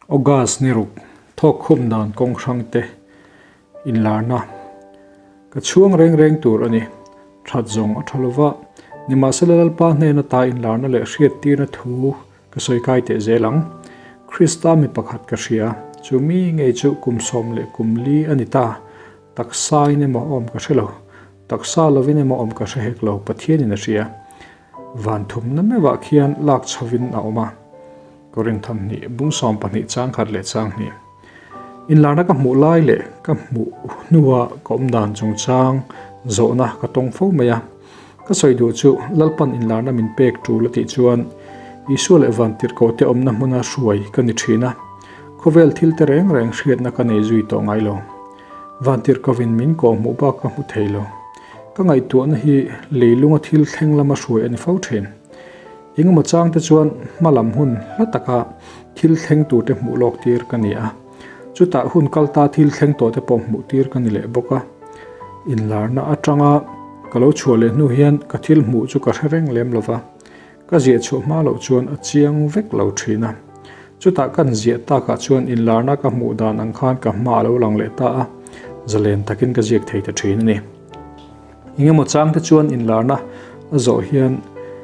August ni ruk thawk khum dan kawng hrang te inlarna ka chhuang reng reng tur a ni. That zawng a tha lova, nimahsela Lalpa hnen ata inlarna leh hriattirna thu ka sawi kai teh zel ang. Krista mi pakhat ka hria, chu mi ngei chu kum 14 a ni ta. Taksa in emaw awm ka hre lo, taksa lovin emaw awm ka hre hek lo, Pathianin a hria. Van thumna meuhah khian lak chhovin a awm a. Korintham hnih bung 12 chang khat leh chang hnih. Inlarna ka hmuh lai leh ka hmuh hnua ka awm dan chungchang zawhna ka tawng fo mai a. Ka sawi duh chu Lalpan inlarna min pek tul a tih chuan Isua leh Vantirhkohte awmna hmuna hruai ka ni thin a. Khawvel thil te reng reng hriatna ka nei zui tawh ngai lo. Vantirhkohin min kawhhmuh bak ka hmu thei lo. Ka ngaihtuahna hi leilunga thil thleng lama hruai a ni fo thin. Engemaw chang te chuan hma lam hun hla taka thil thleng tur te hmuh lawk tir ka ni a. Chutah hun kal ta thil thleng tawh te pawh hmuh tir ka ni leh bawk a. Inlarna atanga ka lo chhuah leh hnu hian ka thil hmuh chu ka hre reng lem lo va. Ka ziah chhuah hma loh chuan a chiang vek lo thin a. Chutah kan ziah takah chuan inlarna ka hmuh dan ang khan ka hma a lo lang leh ta a, zalen takin ka ziak thei ta thin a ni. Engemaw chang te chuan inlarna a zawh hian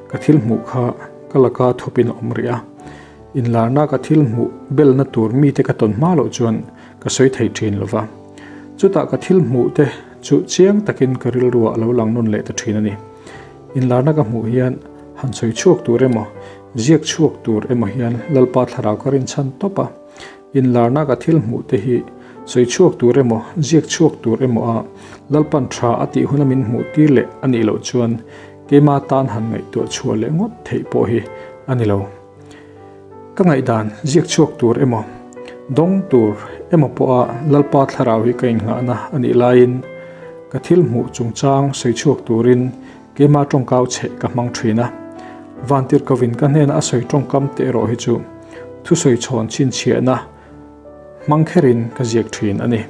ka thil hmuh kha ka laka thupin a awm rih a. Inlarna ka thil hmuh belna tur mite ka tawn hma loh chuan ka sawi thei thin lo va. Chutah ka thil hmuh te chu chiang takin ka rilruah a lo lang nawn leh ta thin a ni. Inlarna ka hmuh hian han sawi chhuak tur emaw, ziak chhuak tur emaw hian Lalpa thlarau ka rinchhan tawp a. Inlarna ka thil hmuh te hi sawi chhuak tur emaw, ziak chhuak tur emaw a Lalpan tha a tih huna min hmuh tir leh a nih loh chuan keima tan han ngaihtuah chhuah leh ngawt theih pawh hi a ni lo. Ka ngaihdan ziak chhuak tur emaw, dawng tur emaw pawha Lalpa thlarau hi ka innghahna a nih laiin ka thil hmuh chungchang sawi chhuak turin keima tawngkau chheh ka hmang thin a. Vantirhkovin ka hnena a sawi tawngkam te erawh hi chu thusawi chhawn chhinchhiahna hmang kherin ka ziak thin a ni.